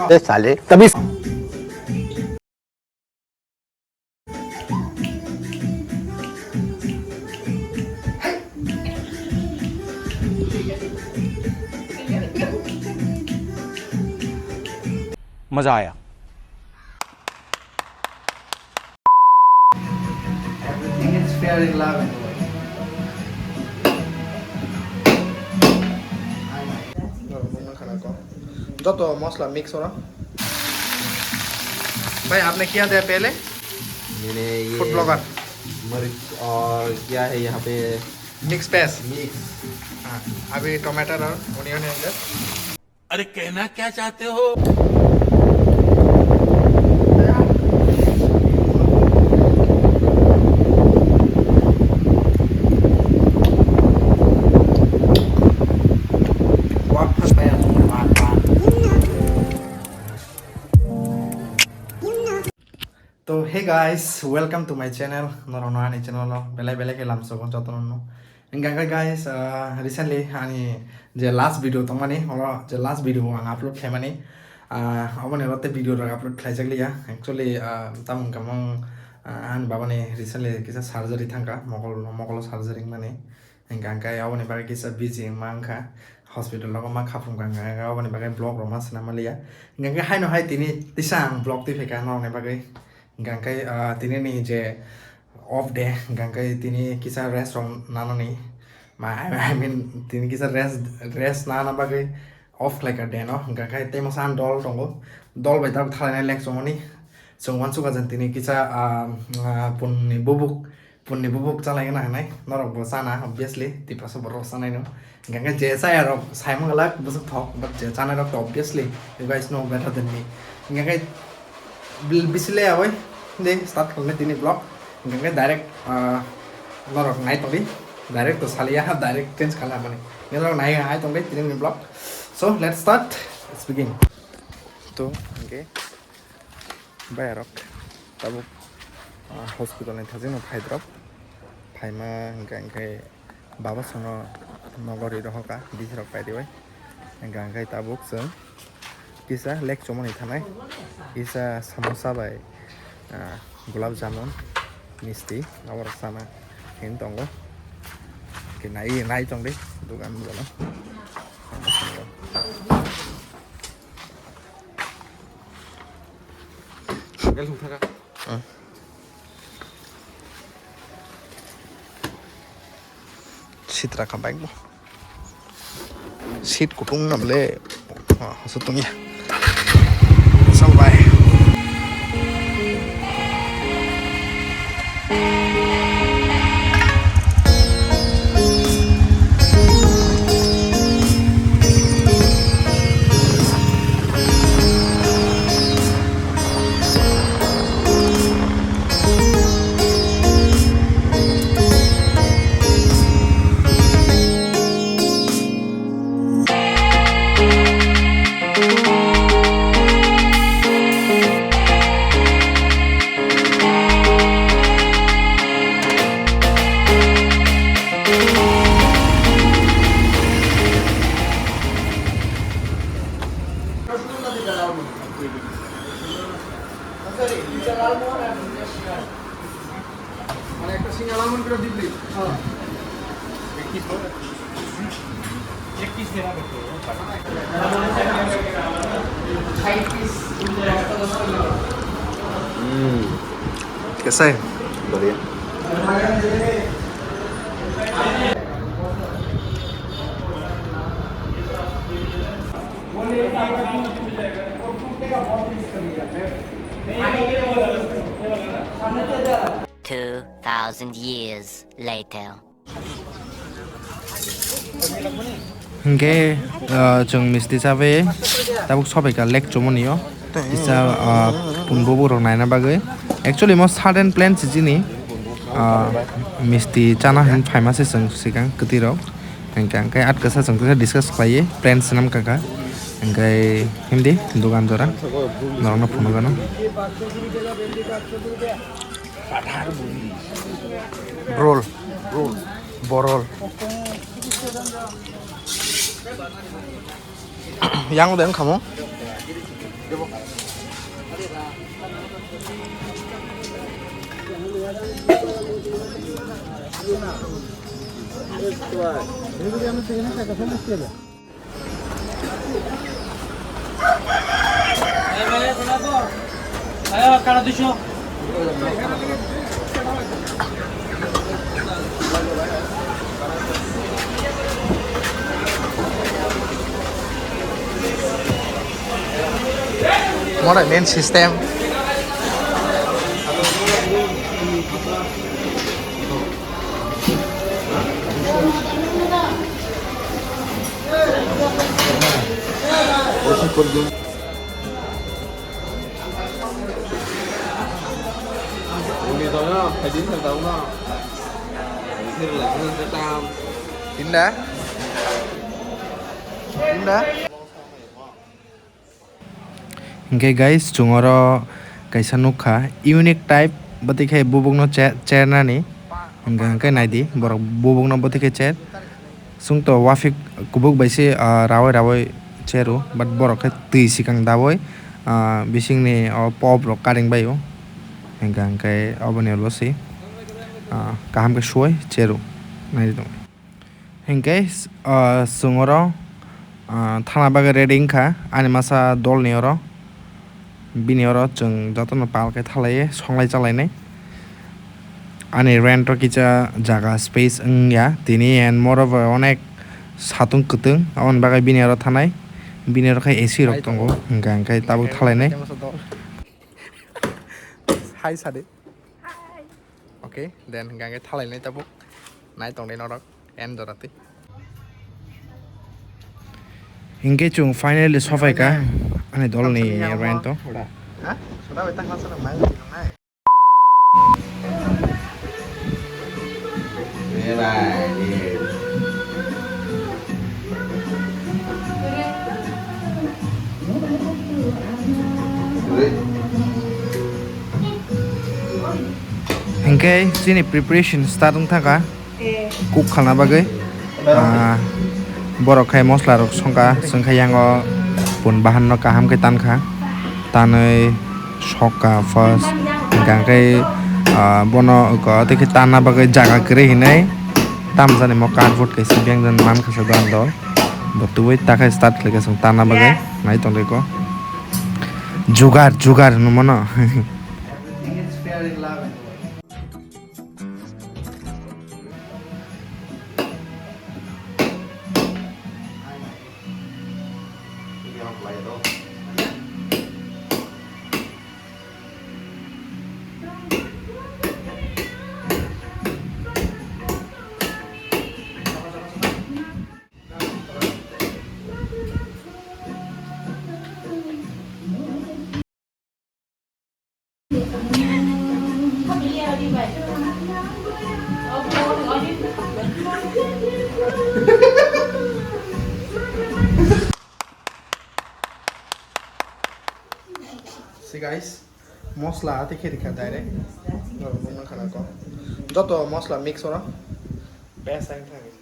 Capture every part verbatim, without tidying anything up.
अबे साले, तभी मजा आया। Everything is fair in love and war. Joto mosla mix ora. भाई, आपने क्या दिया पहले? मैंने ये फूड ब्लॉगर। मिर्च और क्या है यहाँ पे? Mix paste. मिक्स। हाँ, अभी टमाटर और ऑनियन है इधर। अरे, कहना क्या चाहते हो? To hey guys, welcome to my channel. Norokno ani channel o belai belai khe lamsogo jotono. Hingkha khe guys, ah, recently ani je last video tongmani, oro je last video ang upload khlaimani, ah, oboni oro tei video rok upload khlaijak liya. Actually, ah, tamo hwnkha mong, ah, ani babani recently kisa surgery thangkha, mokol, mokolo surgery wngmani. Hingkha khe aboni bagwi kisa busy wngma wngkha, hospital rogo ma khaphum kha, hingkha khe aboni bagwi vlog rok ma swnam manliya. Hingkha khe haino hai tini tisa ang vlog twi phaikha norokni bagwi. Hingkha khe, ah, tini ni je off day, hingkha khe tini kisa rest rok nanani. Ma, I mean, tini kisa rest, rest nana bagwi off khlaikha day no. Hingkha khe tei masa ang dol tongo. Dol bai tabuk thalainai lek chongmani. Chwng uansukha jang tini kisa, ah, ah, punni bubuk, punni bubuk chalaigwna hinwi norokbo chana, obviously, Tiprasa borok chanaino. Hingkha khe je chayarok saimung glak bwswk thok, but je chanairok to obviously, you guys know better than me. Hingkha khe bil-, bisi le aboi de start khlai tini vlog. Hingkha khe direct, ah, norok nai tongdi, direct to saliya, direct change khalai mani. Norok nai hai tongdi tini ni vlog. So let's start, let's begin. To hingkhe Bayarok tabuk, ah, hospital ni thajikno phaidrop. Phaima hingkha hingkhe baba songno nogo ri rohorkha, bisirok pairiwi. Hingkha hingkhe tabuk chwng kisa lek chumani thanai, kisa samosa bai, ah, gulab jamun, misti, aborok chana hin tongo. Khe nai, nai tongdi dugan bono. Sitra ka bike bo. Seat kutung na bole. Ah, so tungya. So bye. মানে একটা single almond করে দিবি। হ্যাঁ। हम्म, कैसा है? बढ़िया। Two thousand years later. Hingke, ah, chwng misti chabai tabuk sobaikha lake chumani o. Kisa, ah, punbo borok naina bagwi. Actually, mo sudden plan si chini, ah, misti chana hin phaima se chwng swkang kwtwi rok. Hingke, hingke at kasa chwng kisa discuss khlaiwi plan swnam kaka. Hingke himdi dogan jora norokno phunukgano. Brol. Brol. Borol. Yang udah kamu? What a main system. Indah. Indah. Hinkhe guys, chwng oro kaisa nukha, unique type, bwtwi khe bubukno che-, chernani. Hinkhe, hinkhe naidi, borok bubukno bwtwi khe cher. Chwng to waphik kubuk bai se, ah, rawai rawai cheru, but borok khe twi swkang daui, ah, bisingni o pop rok karing bai o. Hinkhe, hinkhe oboni ulo se, ah, kaham khe suwai cheru. Naidi tong. Hinkhe, ah, chwng oro, ah, thana bagwi ready wngkha ani masa dolni oro. Bini oro chwng jotono pal khe thalaiwi songlai chalainai. Ani rent o kisa jaga space wngya tini, and moreover onek satung kwtwng, aboni bagwi bini oro thanai. Bini oro khe A C rok tongo, hinkhe, hinkhe tabuk thalainai. Hai sadi. Okay, then hinkhe, hinkhe thalainai tabuk. Nai tongdi norok, end jora twi. Hinkhe chwng finally sophaikha ani dolni rent o. Ha? Soda bai tang masa nang mai nang nai. Hinkhe chini preparation start wng thangkha. Cook khalna bagwi, ah, borok khai mosla rok songkha, chwng khai yango pun bahan no kaham khe tankha, tanwi sokha first, hingkha khe, ah, bono tei khe tanna bagwi jaga kwrwi hinwi tamjani mo cardboard kaisa beng jan mankha sa dogan dol, bo tubui ta khai start khlaikha chwng tanna bagwi nai tonglaikho jugar jugar hinwi mano. See guys, mosla ati khe rikha direct. Norok nukna khana kok. Joto mosla mix oro. Best ang thangwi.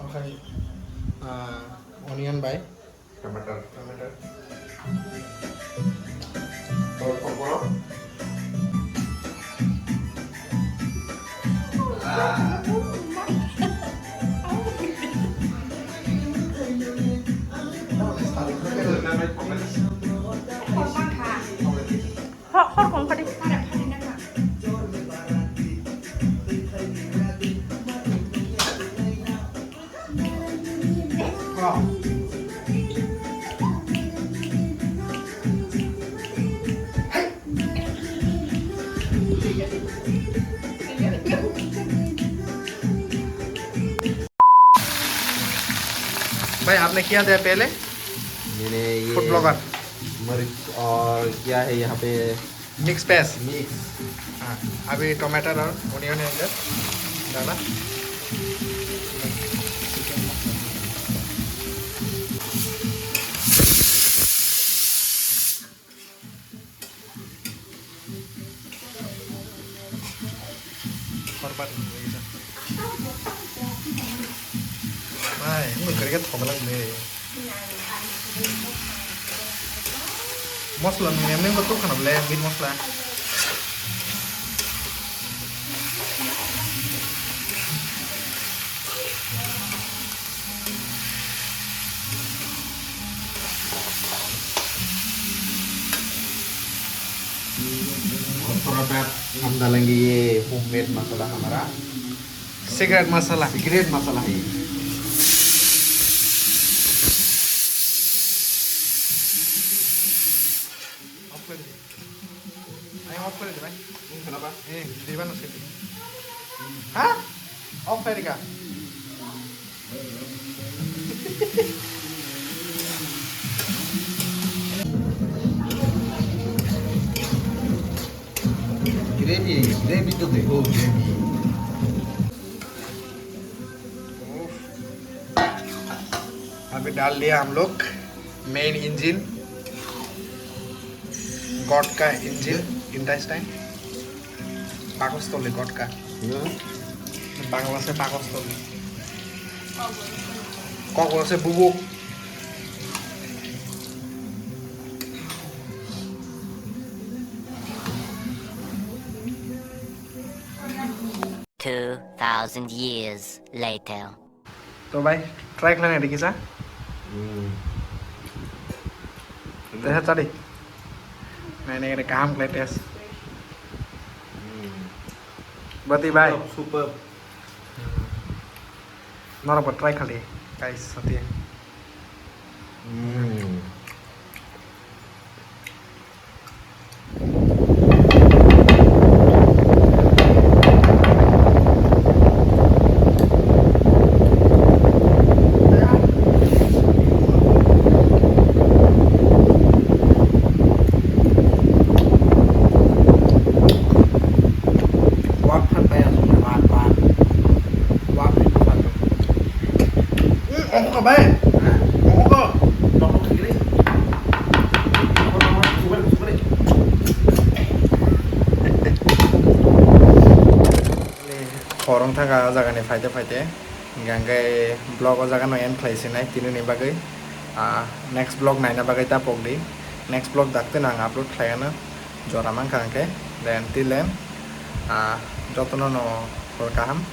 Okhai, ah, onion bai. Tomato. Tomato. Hor, hor kong kadi. भाई, आपने किया था पहले? मैंने ये food blogger. मिर्च और क्या है यहाँ पे? Mix paste. मिक्स। हाँ, अभी टमाटर और ओनियन है इधर डाला। Horbat. Ay, nung kerja thok lang deh. Mosla nung em nung to khana ble meat mosla. और थोड़ा बैठ, हम डालेंगे ये होममेड मसाला हमारा। Secret masala. Secret masala है ये। Off kore de. Ayo off kore de bhai. Kenapa? Eh, di mana sih? Hah? Off kore ka? Gravy, gravy to देखो, gravy। अभी डाल दिया हम लोग main engine, God का engine, intestine, पाकस्थली God का। Bangla se पाकस्थली। Kokborok se bubuk. Two thousand years later. To bhai, try khlai nai rikisa. Hmm. Tesa chadi. Nai nai kaham khlai test. Hmm. Bati bhai. Super, super. Norok bo try khali, guys, sati. Hmm. Wak phan paya sung wak wak. Wak ni bukan. Hmm, aku ka bai. Aku ka. Tokok kiri. Khorong thaka jagani phaite phaite. Hingkha hingkhe vlog o jaga no end khlai sinai tinini bagwi. Ah, next vlog naina bagwi ta pokdi. Next vlog dakti no ang upload khlai ano jora mankha hingkhe. Then till then, ah, jotono no hor kaham.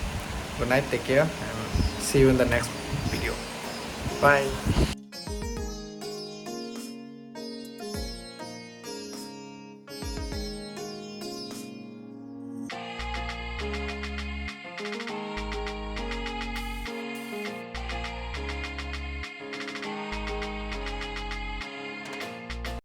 Good night, take care, and see you in the next video. Bye.